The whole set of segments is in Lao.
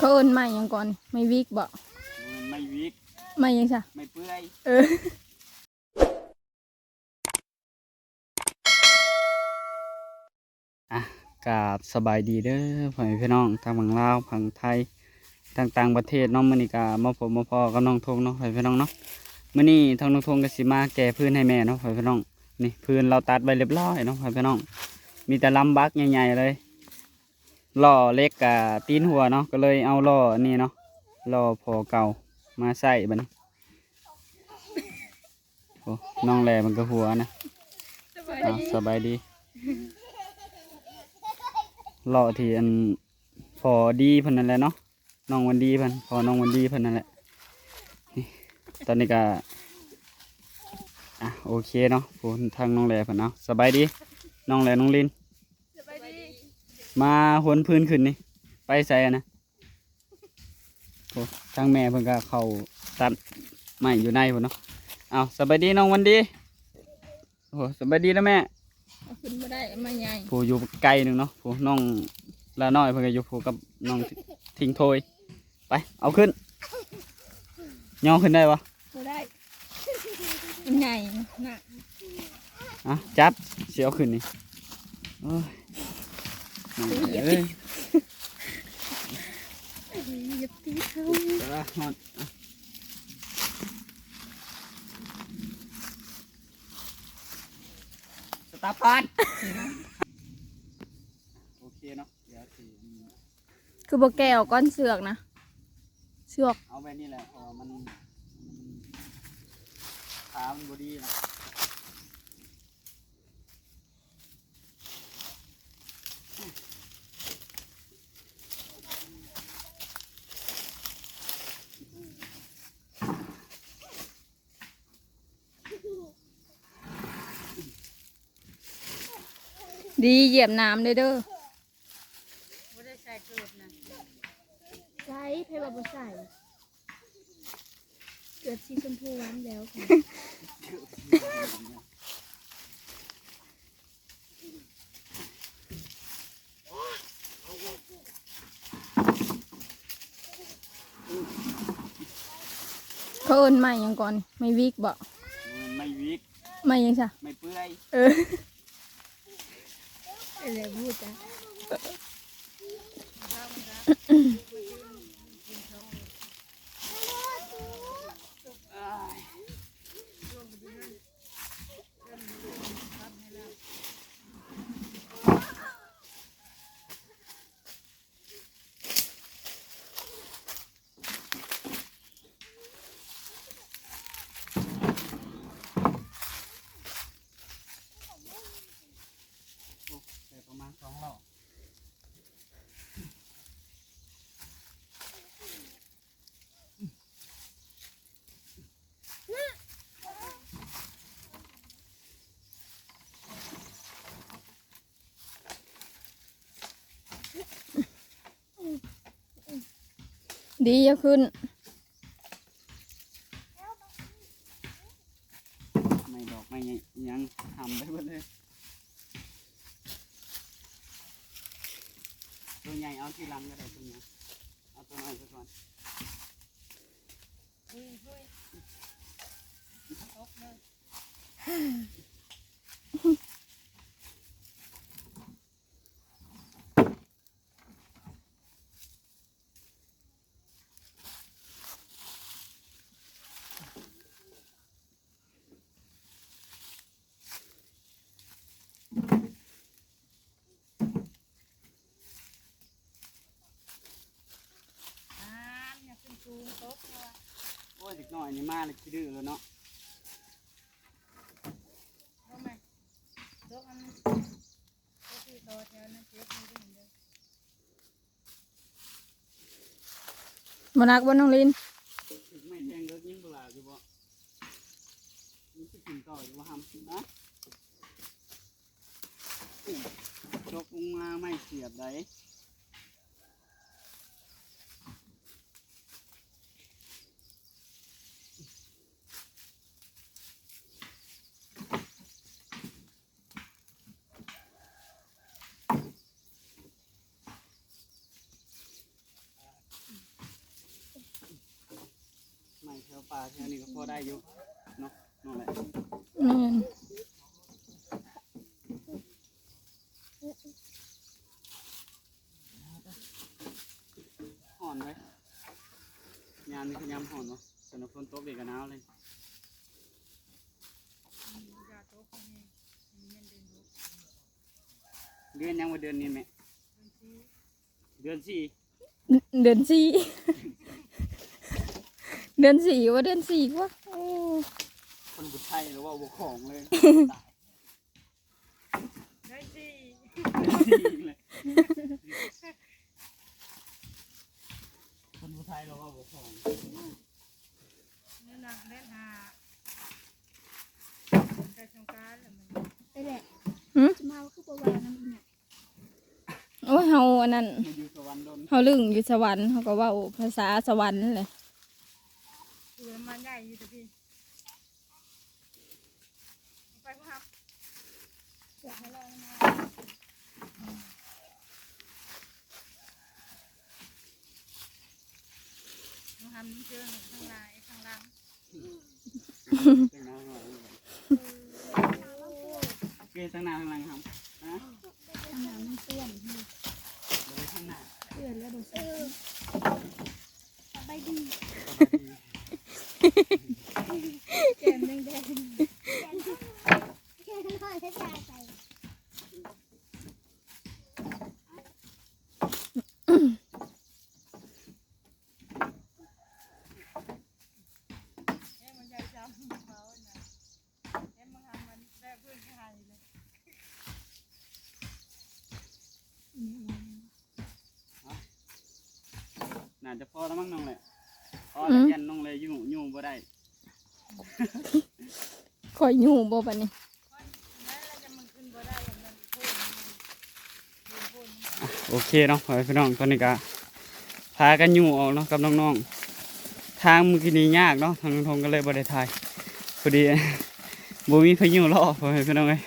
ເອີ້ນໄມ້ຫຍັງກ່ອນ? ໄມ້ວິກບໍ? ບໍ່ແມ່ນໄມ້ວິກ ໄມ້ຫຍັງຊະ? ໄມ້ເປື່ອຍ ເອີ. ອ່ະ ກາບສະບາຍດີເດີພໍ່ແມ່ພີ່ນ້ອງ ທັງຝັ່ງລາວ ຝັ່ງໄທ ທັງຕ່າງປະເທດເນາະ. ມື້ນີ້ກະມາພົບມາພໍ້ກັບນ້ອງທົງເນາະ ພໍ່ແມ່ພີ່ນ້ອງເນາະ. ມື້ນີ້ທາງນ້ອງທົງກະຊິມາແກ່ພື້ນໃຫ້ແມ່ເນາະ ພໍ່ແມ່ພີ່ນ້ອງ. ນີ້ພື້ນລາວຕັດໄວ້ລຽບລ້ອຍເນາະ ພໍ່ແມ່ພີ່ນ້ອງ ມີແຕ່ລຳບັກໃຫຍ່ໆເລີຍ. ລໍ້ເຫຼັກກະຕີນຮົ່ວເນາະ ກະເລີຍເອົາລໍ້ອັນນີ້ເນາະ ລໍ້ພໍເກົ່າມາໃຊ້ບັດນີ້. ໂອ້ ນ້ອງແລມັນກະຫົວນະ. ສະບາຍດີ ເອົາ ສະບາຍດີ. ລໍ້ທີ່ອັນພໍດີເພິ່ນນັ້ນແຫຼະເນາະ ນ້ອງວັນດີເພິ່ນ ພໍນ້ອງວັນດີເພິ່ນນັ້ນແຫຼະ. ນີ້ ຕອນນີ້ກະ ອ່ະ ໂອເຄເນາະ ຜູ້ທາງນ້ອງແລເພິ່ນ. ເອົາ ສະບາຍດີ ນ້ອງແລ ນ້ອງລິນ. ສະບາຍດີ. ມາຫົນພື້ນຂຶ້ນນີ້ ໄປໃສຫັ້ນນະ? ໂອ້ ທາງແມ່ເພິ່ນກະເຂົ້າຕັດໄມ້ຢູ່ໃນພຸ້ນເນາະ. ເອົາ ສະບາຍດີນ້ອງວັນດີ. ໂອ້ ສະບາຍດີນະແມ່. ເອົາຂຶ້ນບໍ່ໄດ້ ມັນໃຫຍ່ ຜູ້ຢູ່ໄກໜຶ່ງເນາະ. ຜູ້ນ້ອງລານ້ອຍເພິ່ນກະຢູ່ຜູ້ກັບນ້ອງ ທິງໂທຍ. ໄປ ເອົາຂຶ້ນ ຍໍຂຶ້ນໄດ້ບໍ່? ບໍ່ໄດ້ ມັນໃຫຍ່ນະ. ອ່ະ ຈັບ ຊິເອົາຂຶ້ນນີ້. ໂອ້ຍ ໂອ້ຍ ເອີຍ ຢ່າຕີເຂົາ. ເອີ ຮ້ອນ ອ່ະ ສະຕາພານ ໂອເຄເນາະ. ດຽວຊິ ຄືບໍ່ແກະອອກກ່ອນເຊືອກນະ? ເຊືອກ ເອົາໄວ້ນີ້ແຫຼະ ເພາະວ່າມັນ ມັນ ຂາມັນບໍ່ດີນະ. ດີ ຢຽບນ້ຳເດີ ເດີ. ບໍ່ໄດ້ໃສ່ເກີບນະ. ໃສ່ ໃຜວ່າບໍ່ໃສ່? ເກີບສີຊົມພູຫວານແຫວວ. ເຂົາເອີ້ນໄມ້ຫຍັງກ່ອນ? ໄມ້ວິກບໍ? ບໍ່ແມ່ນໄມ້ວິກ ໄມ້ຫຍັງຊະ? ໄມ້ເປື່ອຍ ເອີ. ເອີ ບໍ່ຮູ້ຈັກ. ໂອ້ ໄດ້ປະມານສອງລໍ້. ດີ ຢ່າຂຶ້ນ. ໄມ້ດອກໄມ້ຫຍັງຫຳໄປເບິດເລີຍ. ຕົວໃຫຍ່ເອົາທີຫຼັງກະໄດ້ ຕົວໃຫຍ່ ເອົາຕົວນ້ອຍໄປກ່ອນ. ອ້າວ ຢ່າຂຶ້ນສູງ ຕົກເນາະ. ໂອ້ຍ ເດັກນ້ອຍນີ້ມາແລ້ວຂີ້ດື້ແລ້ວເນາະ. ລົງມາ ຕົກອັນ ຕົກທີ່ຕໍ່ແຖວນັ້ນ ເຈັບຢູ່ເດີ. ບໍ່ໜັກບໍ່ນ້ອງລິນ? ຖືກໄມ້ແທງເລິກຍັງບໍ່ຫຼາຍຢູ່ບໍ່? ມັນຊິຂຶ້ນຕໍ່ຢູ່ບໍ່ຫຳ? ຮະ? ຕົກລົງມາໄມ້ສຽບໃດ. ອ ປາແຖວນີ້ກໍພໍໄດ້ຢູ່ເນາະ ນ້ອງແຫຼະ. ແມ່ນ. ຮ້ອນເດ້ ຍາມນີ້ຄືຍາມຮ້ອນເນາະ. ສ່ວນຝົນຕົກນີ້ກໍໜາວເລີຍ. ເດືອນຫຍັງວ່າເດືອນນີ້ແມ່? ເດືອນສີ່ ເດືອນສີ່ ເດືອນສີ່ ວ່າເດືອນສີ່ກວ່າ. ໂອ້ ຄົນຜູ້ໄທລະເວົ້າບໍ່ຄ່ອງເລີຍ. ເດືອນສີ່ ເດືອນສີ່ອີກແລ້ວ. ຄົນຜູ້ໄທລະເວົ້າບໍ່ຄ່ອງ. ເດືອນໜຶ່ງ ເດືອນຫ້າ ໃກ້ສົງການແລ້ວ. ໄປແຫຼະ. ຫື? ຈະມາຄືບໍ່ວ່ານຳອີຫຍັງ. ໂອ້ຍ ເຮົາອັນນັ້ນ ມາຢູ່ສະຫວັນດົນ ເຮົາລຶ້ງຢູ່ສະຫວັນ ເຮົາກໍເວົ້າພາສາສະຫວັນແຫຼະ. ຢູ່ມາໃຫຍ່ຢູ່ແຕ່ພີ້ ໄປຜູ້ຮັບ ເສືອໃຫ້ລອຍມາ. ນ້ອງຫຳເຈີທາງຫຼາຍທາງຫຼັງ. ເກທາງໜ້າທາງຫຼັງຫຳ? ຮະ? ທາງໜ້າມັນເປື້ອນ ບໍ່ໄດ້ທາງໜ້າ ເປື້ອນແລ້ວບໍ່ໃສ່. ສະບາຍດີ ສະບາຍດີ. ແກ້ມແດງໆ ແກ້ມນ້ອຍ ແກ້ມນ້ອຍ ໜ້າຈະພໍແລ້ວມັ້ງນ້ອງແຫຼະ. ພໍແລ້ວ ອືມ ຢ້ານນ້ອງແຫຼະຢູ່ ຢູ່ບໍ່ໄດ້. ຂ້ອຍຢູ່ບໍ່ບັດນີ້? ໂອເຄເນາະ ພໍ່ແມ່ພີ່ນ້ອງ ຕອນນີ້ກະພາກັນຍູ້ອອກເນາະກັບນ້ອງໆ. ທາງມື້ກີ້ນີ້ຍາກເນາະ ທາງນ້ອງທົງກໍເລີຍບໍ່ໄດ້ຖ່າຍ ພໍດີບໍ່ມີໃຜຍູ້ເລາະ ພໍ່ແມ່ພີ່ນ້ອງເອີຍ.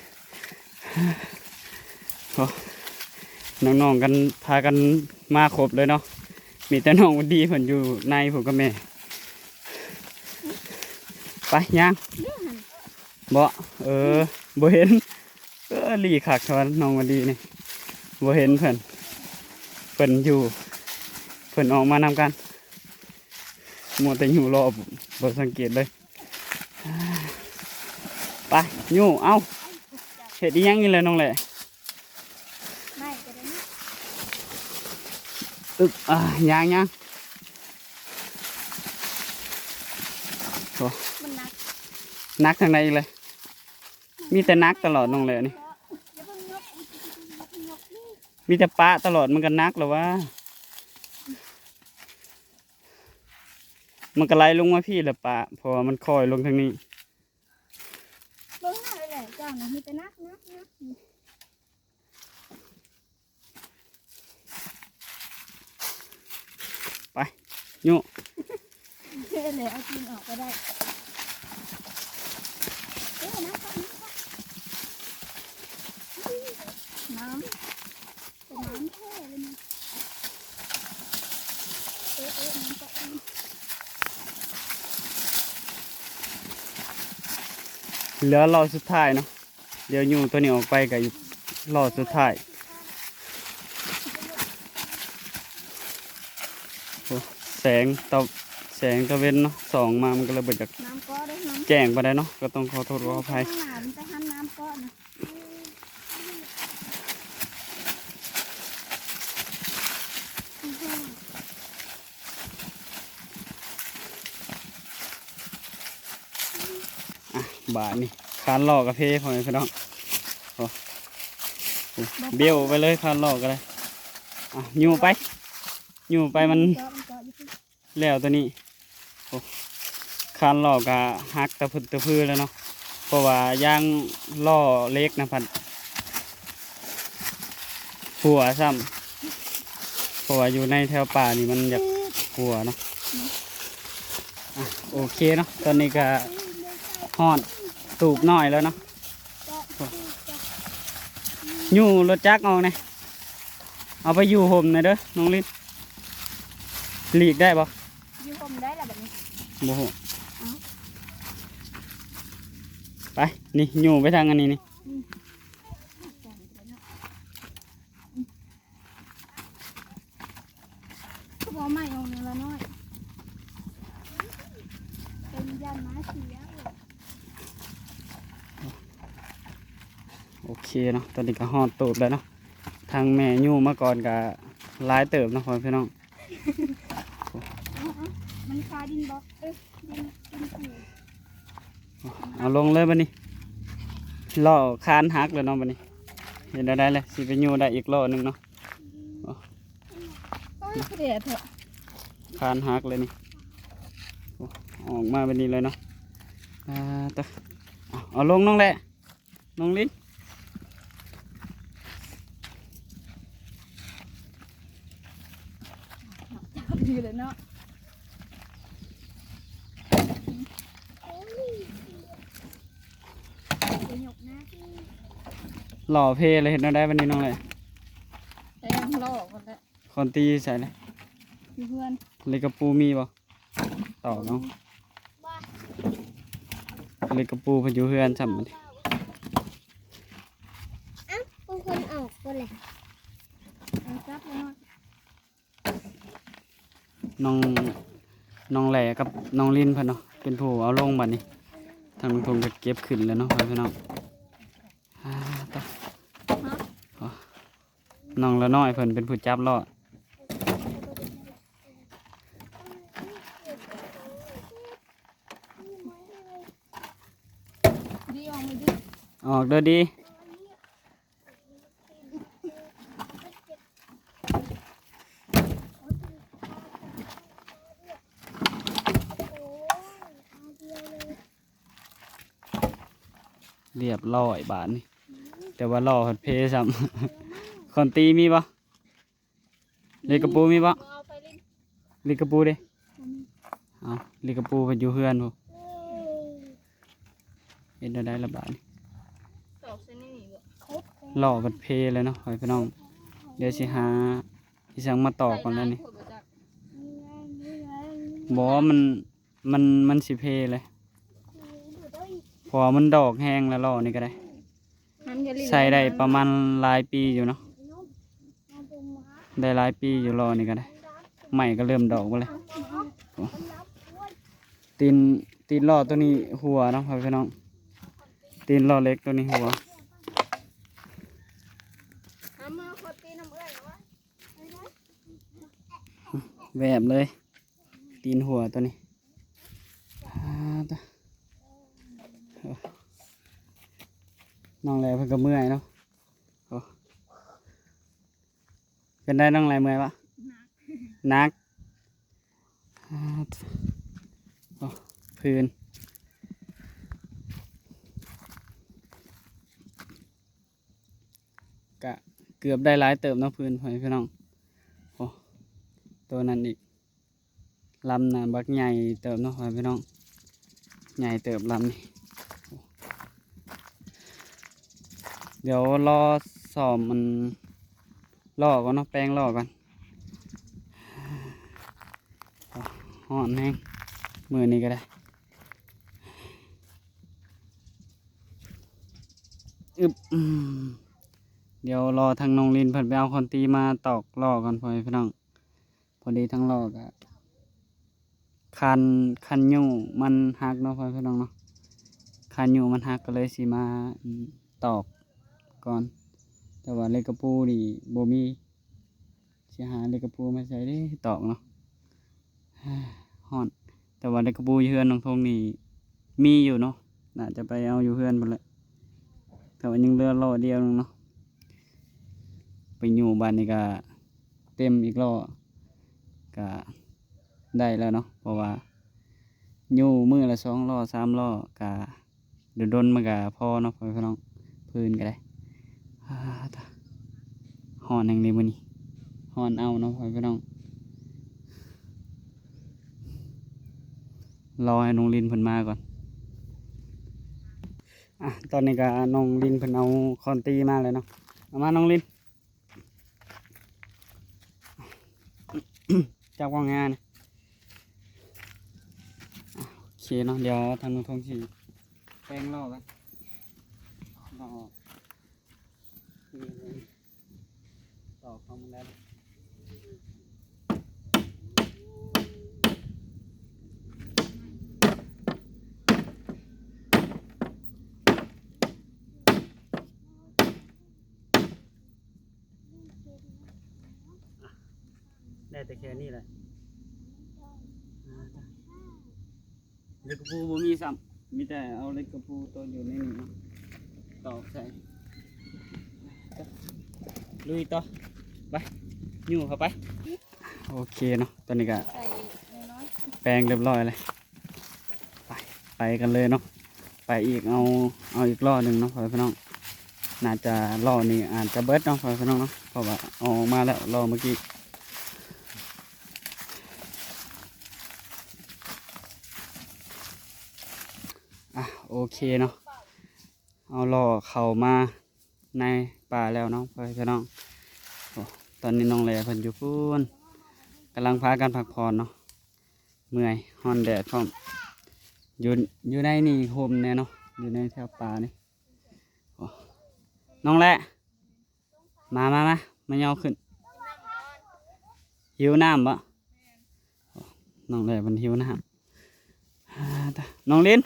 ໂອ້ ນ້ອງໆກັນ ພາກັນມາຄົບເລີຍເນາະ ມີແຕ່ນ້ອງວັນດີເພິ່ນຢູ່ໃນພຸ້ນກັບແມ່. ໄປຍ່າງ ເດ້ຫັ້ນ ບໍ່ ເອີ ບໍ່ເຫັນ. ເອີ ຫຼີຄັກແທ້ວ່ານ້ອງວັນດີນີ້ ບໍ່ເຫັນເພິ່ນ ເພິ່ນຢູ່ ເພິ່ນອອກມານຳກັນ ມັວແຕ່ຢູ່ລອບ ບໍ່ສັງເກດເລີຍ. ໄປ ຍູ້ ເອົ້າ ເຮັດອີ່ຫຍັງນີ້ແຫຼະນ້ອງແຫຼະ? ໄມ້ກໍໄດ້ນະ. ອຶບ ອ່າ ຍ່າງໆ ໂອ້ ມັນໜັກ ໜັກທາງໃດອີກເລີຍ? ມີແຕ່ໜັກຕະຫຼອດນ້ອງແຫຼະນີ້ ຢ່າເພິ່ງຍົກ ຢ່າເພິ່ງຍົກ ມີແຕ່ປະຕະຫຼອດ ມັນກໍໜັກແລ້ວວ່າ ມັນກໍໄຫຼລົງມາພີ້ແຫຼະປະ ເພາະວ່າມັນຄ່ອຍລົງທາງນີ້. ເບິ່ງໜ້າເລີຍແຫຼະ ເຈົ້ານະ ມີແຕ່ໜັກ ໜັກ ໜັກ. ໄປ ໂຍ ເທເລີຍ ເອົາຕີນອອກກໍໄດ້. ເອີ ນ້ຳ ນ້ຳ ນ້ຳ ເປັນນ້ຳແທ້ເລີຍນີ້. ເອີ ເອີ ນ້ຳກໍ ເຫຼືອລອບສຸດທ້າຍເນາະ. ດຽວຍູ້ຕົວນີ້ອອກໄປກໍອີກລອບສຸດທ້າຍ. ໂອ້ ແສງຕາ ແສງຕາເວັນເນາະ ສ່ອງມາມັນກໍເລີຍບໍ່ຢາກ ນ້ຳກໍໄດ້ ນ້ຳ ແຈ້ງປານໃດເນາະ ກໍຕ້ອງຂໍໂທດຂໍອະໄພ. ຂ້າງໜ້າມັນຈະຫັນນ້ຳກໍນະ. ອ່ະ ບາດນີ້ຄານລໍ້ກະເພ ພໍ່ແມ່ພີ່ນ້ອງ ໂອ້ ເບ້ວໄປເລີຍ ຄານລໍ້ກະໄດ້. ອ່ະ ຍູ້ໄປ ຍູ້ໄປ ມັນ ເຈາະ ມັນເຈາະຢູ່ພຸ້ນ ແລ້ວຕົວນີ້ ໂອ້ ຄານລໍ້ກະຫັກຕະພຶດຕະພືແລ້ວເນາະ ເພາະວ່າຢາງລໍ້ເຫຼັກນະພັດ ຫົວຊ້ຳ ເພາະວ່າຢູ່ໃນແຖວປ່ານີ້ມັນຢາກຫົວເນາະ. ອ່ະ ໂອເຄເນາະ ຕອນນີ້ກະຮອດຕູບນ້ອຍແລ້ວເນາະ. ຍູ້ລົດຈັກອອກແດ່ ເອົາໄປຢູ່ຮົ່ມແດ່ເດີນ້ອງລິນ. ຫຼີກໄດ້ບໍ່? ຢູ່ຮົ່ມໄດ້ລະບັດນີ້ ບໍ່ຮູ້ ໄປ ນີ້ ຍູ້ໄປທາງອັນນີ້ນີ້. ຄືບໍ່ໄມ້ອອກແນວລະນ້ອຍ ເປັນຢ້ານໝາເສຍ. ໂອເຄເນາະ ຕອນນີ້ກໍຮອດເຕີບແລ້ວເນາະ. ທາງແມ່ຍູ້ມາກ່ອນກໍຫຼາຍເຕີບເນາະ ພໍ່ແມ່ພີ່ນ້ອງ. ມັນຄາດິນບໍ່? ເອີ ດິນ ດິນປູ. ເອົາລົງເລີຍບັດນີ້ ລໍ້ຄານຫັກແລ້ວເນາະບັດນີ້. ເຮັດແນວໃດລະ ຊິໄປຍູ້ໄດ້ອີກລໍ້ໜຶ່ງເນາະ. ໂອ້ຍ ຄືແດດແທ້ ຄານຫັກເລີຍນີ້. ໂອ້ ອອກມາແບບນີ້ເລີຍເນາະ. ອ່າ ຕະ ເອົາ ເອົາລົງນ້ອງແຫຼະ ນ້ອງລິນ. ດີເລີຍເນາະ ໄປຍົກນະ. ລໍ້ເພເລີຍ ເຮັດແນວໃດບັດນີ້ນ້ອງເອີຍ? ແຕ່ງລໍ້ກ່ອນແຫຼະ. ຄອນຕີໃສລະ? ຢູ່ເຮືອນ. ເຫຼັກກະປູມີບໍ່? ຕອກເອົາ. ເຫຼັກກະປູເພິ່ນຢູ່ເຮືອນຊ້ຳ. ເອົ້າ ບາງຄົນອອກພຸ້ນແຫຼະ. ເອົາຈັບແລ້ວເນາະ. ນ້ອງ ນ້ອງແຫຼກັບນ້ອງລິນເພິ່ນເນາະ ເປັນຜູ້ເອົາລົງບັດນີ້. ທາງນ້ອງທົງກໍເກັບຂຶ້ນແລ້ວເນາະ ພໍ່ແມ່ພີ່ນ້ອງ. ອ່າ ຕະ ຮະ? ອໍ ນ້ອງລະນ້ອຍເພິ່ນເປັນຜູ້ຈັບລໍ້. ດີ ອອກມາດີ ອອກເດີດີ. ລຽບຮ້ອຍບາດນີ້ ແຕ່ວ່າລໍ້ພັດເພຊ້ຳ. ຄອນຕີມີບໍ່? ເຫຼັກກະປູມີບໍ່? ເຫຼັກກະປູເດ້? ເອົາ ເຫຼັກກະປູເພິ່ນຢູ່ເຮືອນພຸ້ນ. ເຮັດແນວໃດລະບາດນີ້? ຕອກໃສ່ນີ້ບໍ່? ລໍ້ບັດເພເລີຍເນາະ ພໍ່ແມ່ພີ່ນ້ອງ. ດຽວຊິຫາອີ່ຫຍັງມາຕອກກ່ອນແລ້ວນີ້. ບໍ່ ມັນ ມັນ ມັນຊິເພເລີຍ ເພາະວ່າມັນດອກແຮງແລ້ວ ລໍ້ນີ້ກໍໄດ້. ໃຊ້ໄດ້ປະມານຫຼາຍປີຢູ່ເນາະ ໄດ້ຫຼາຍປີຢູ່ ລໍ້ນີ້ກໍໄດ້. ໄມ້ກໍເລີ່ມດອກເບິດແລ້ວ. ຕີນ ຕີນລໍ້ໂຕນີ້ຮົ່ວເນາະ ພໍ່ແມ່ພີ່ນ້ອງ. ຕີນລໍ້ເຫຼັກໂຕນີ້ຮົ່ວ. ແວບເລີຍ ຕີນຮົ່ວໂຕນີ້. ອ່າ ຕະ ນ້ອງແຫຼເພິ່ນກໍເມື່ອຍເນາະ. ໂອ້ ເປັນໄດນ້ອງແຫຼ ເມື່ອຍບໍ່? ໜັກ ໜັກ. ອ່າ ໂອ້ ພື້ນ ກະເກືອບໄດ້ຫຼາຍເຕີບເນາະ ພື້ນ ພໍ່ແມ່ພີ່ນ້ອງ. ໂອ້ ໂຕນັ້ນອີກ ລຳນະບັກໃຫຍ່ເຕີບເນາະ ພໍ່ແມ່ພີ່ນ້ອງ. ໃຫຍ່ເຕີບລຳນີ້. ດຽວລໍຊ້ອມມັນລໍ້ກ່ອນເນາະ ແປງລໍ້ກ່ອນ. ຮ້ອນແຮງມື້ນີ້ກໍໄດ້. ອຶບ ອືມ ດຽວລໍທາງນ້ອງລິນເພິ່ນໄປເອົາຄອນຕີມາຕອກລໍ້ກ່ອນ ພໍ່ແມ່ພີ່ນ້ອງ. ພໍດີທາງລໍ້ກະຄັນ ຄັນຍູ້ມັນຫັກເນາະ ພໍ່ແມ່ພີ່ນ້ອງເນາະ. ຄັນຍູ້ມັນຫັກກໍເລີຍຊິມາ ອືມ ຕອກກ່ອນ ແຕ່ວ່າເຫຼັກກະປູນີ້ບໍ່ມີ. ຊິຫາເຫຼັກກະປູມາໃສ່ເດ້ຕອກເນາະ. ຮ້ອນ ແຕ່ວ່າເຫຼັກກະປູຢູ່ເຮືອນນ້ອງທົງນີ້ມີຢູ່ເນາະ ໜ້າຈະໄປເອົາຢູ່ເຮືອນພຸ້ນແຫຼະ. ແຕ່ວ່າຍັງເຫຼືອລໍ້ດຽວໜຶ່ງເນາະ ໄປຍູ້ບາດນີ້ກະເຕັມອີກລໍ້ ກະໄດ້ແລ້ວເນາະ ເພາະວ່າຍູ້ມື້ລະສອງລໍ້ສາມລໍ້ກະ ດົນໆມັນກະພໍເນາະ ພໍ່ແມ່ພີ່ນ້ອງ. ພື້ນກໍໄດ້ ອ່າ ຕາ ຮ້ອນແຮງເດມື້ນີ້ ຮ້ອນເອົາເນາະ ພໍ່ແມ່ພີ່ນ້ອງ. ລໍໃຫ້ນ້ອງລິນເພິ່ນມາກ່ອນ. ອ່ະ ຕອນນີ້ກໍນ້ອງລິນເພິ່ນເອົາຄອນຕີມາແລ້ວເນາະ. ເອົາມານ້ອງລິນ. ຈັບກ້ອງງານ ອ່ະ ໂອເຄ ເຄເນາະ ດຽວທາງລຸງທົງຊິແປງລໍ້ກັນ ລໍ້ ນີ້ ຕໍ່ເຂົ້າມາແລ້ວ ໄດ້ແຕ່ແຄ່ນີ້ແຫຼະ ເຫຼັກກະປູບໍ່ມີຊ້ຳ ມີແຕ່ເອົາເຫຼັກກະປູຕົວຢູ່ໃນນີ້ເນາະ ຕອກໃສ່ ລຸຍຕໍ່ ໄປ ຍູ້ເຂົ້າໄປ ໂອເຄເນາະ ຕອນນີ້ກະ ໃສ່ນ້ອຍໆ ແປງຮຽບຮ້ອຍແລ້ວ ໄປ ໄປກັນເລີຍເນາະ ໄປອີກ ເອົາ ເອົາອີກລໍ້ໜຶ່ງເນາະ ພໍ່ແມ່ພີ່ນ້ອງ ໜ້າຈະລໍ້ນີ້ອາດຈະເບິດເນາະ ພໍ່ແມ່ພີ່ນ້ອງເນາະ ເພາະວ່າເອົາອອກມາແລ້ວລໍ້ເມື່ອກີ້ ອ່ະ ໂອເຄເນາະ ເອົາລໍ້ເຂົ້າມາໃນປ່າແລ້ວເນາະ ພໍ່ແມ່ພີ່ນ້ອງ ໂອ້ ຕອນນີ້ນ້ອງແຫຼເພິ່ນຢູ່ພຸ້ນ ກຳລັງພາກັນພັກຜ່ອນເນາະ ເມື່ອຍ ຮ້ອນແດດພ້ອມ ຢູ່ ຢູ່ໃນນີ້ຮົ່ມແດ່ເນາະ ຢູ່ໃນແຖວປ່ານີ້ ໂອ້ ນ້ອງແຫຼ ມາ ມາ ມາ ມາຍໍຂຶ້ນ ຫິວນ້ຳບໍ່? ນ້ອງແຫຼເພິ່ນຫິວນ້ຳ ອ່າ ນ້ອງລິນ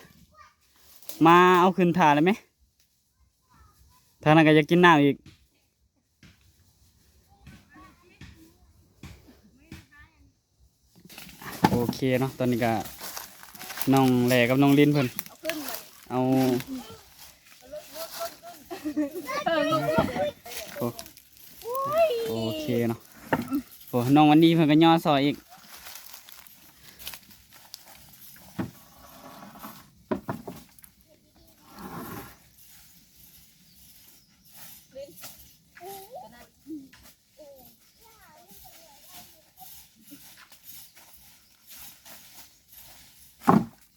ມາເອົາຂຶ້ນຖ້າໄດ້ໄໝ? ທາງນັ້ນກໍຢາກກິນນ້ຳອີກ ໂອເຄເນາະ ຕອນນີ້ກະນ້ອງແຫຼກັບນ້ອງລິນເພິ່ນ ເອົາຂຶ້ນມາ ເອົາ ເອີ ໂອ້ ໂອເຄເນາະ ໂອ້ ນ້ອງວັນດີເພິ່ນກໍຍໍຊ່ອຍອີກ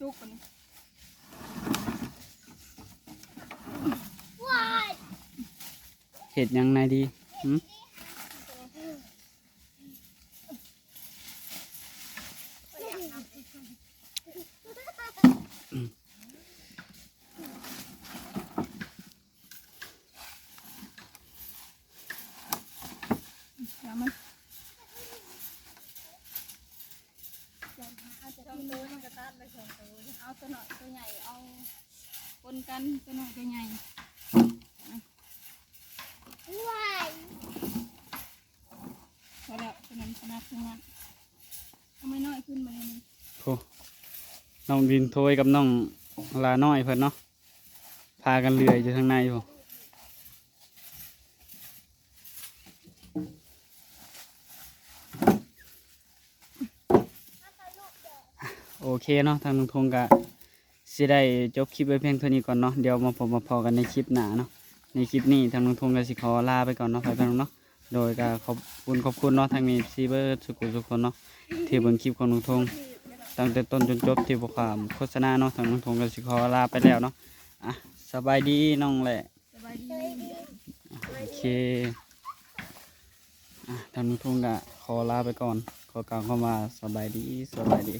ສຸກປານນີ້ ເຮັດຫຍັງນາຍດີ? ຫື? ເອົາມັນ ສອງໂຕມັນກໍຕັດໄດ້ສອງໂຕ ເອົາຕົວນ້ອຍຕົວໃຫຍ່ ເອົາປົນກັນ ຕົວນ້ອຍຕົວໃຫຍ່ ວ້າຍ ພໍແລ້ວ ຕົວນັ້ນຂະໜາດເທົ່ານັ້ນ ເອົາໄມ້ນ້ອຍຂຶ້ນມາແລ້ວນີ້ ໂອ້ ນ້ອງດິນໂທຍກັບນ້ອງຫຼ້ານ້ອຍເພິ່ນເນາະ ພາກັນເລື່ອຍຢູ່ທາງໃນພຸ້ນ ໂອເຄເນາະ ທາງລຸງທົງກະຊິໄດ້ຈົບຄລິບໄວ້ພຽງເທົ່ານີ້ກ່ອນເນາະ ດຽວມາພົບມາພໍ້ກັນໃນຄລິບໜ້າເນາະ ໃນຄລິບນີ້ທາງລຸງທົງກະຊິຂໍລາໄປກ່ອນເນາະ ພໍ່ແມ່ພີ່ນ້ອງເນາະ ໂດຍກະຂອບຄຸນ ຂອບຄຸນເນາະ ທັງເອັຟຊີເບິດສຸກຄົນເນາະ ທີ່ເບິ່ງຄລິບຂອງລຸງທົງຕັ້ງແຕ່ຕົ້ນຈົນຈົບ ທີ່ບໍ່ຂ້າມໂຄສະນາເນາະ ທາງລຸງທົງກະຊິຂໍລາໄປແລ້ວເນາະ ອ່ະ ສະບາຍດີນ້ອງແຫຼ ສະບາຍດີ ໂອເຄ ອ່ະ ທາງລຸງທົງກະຂໍລາໄປກ່ອນ ຂໍກ່າວຄຳວ່າສະບາຍດີ ສະບາຍດີ.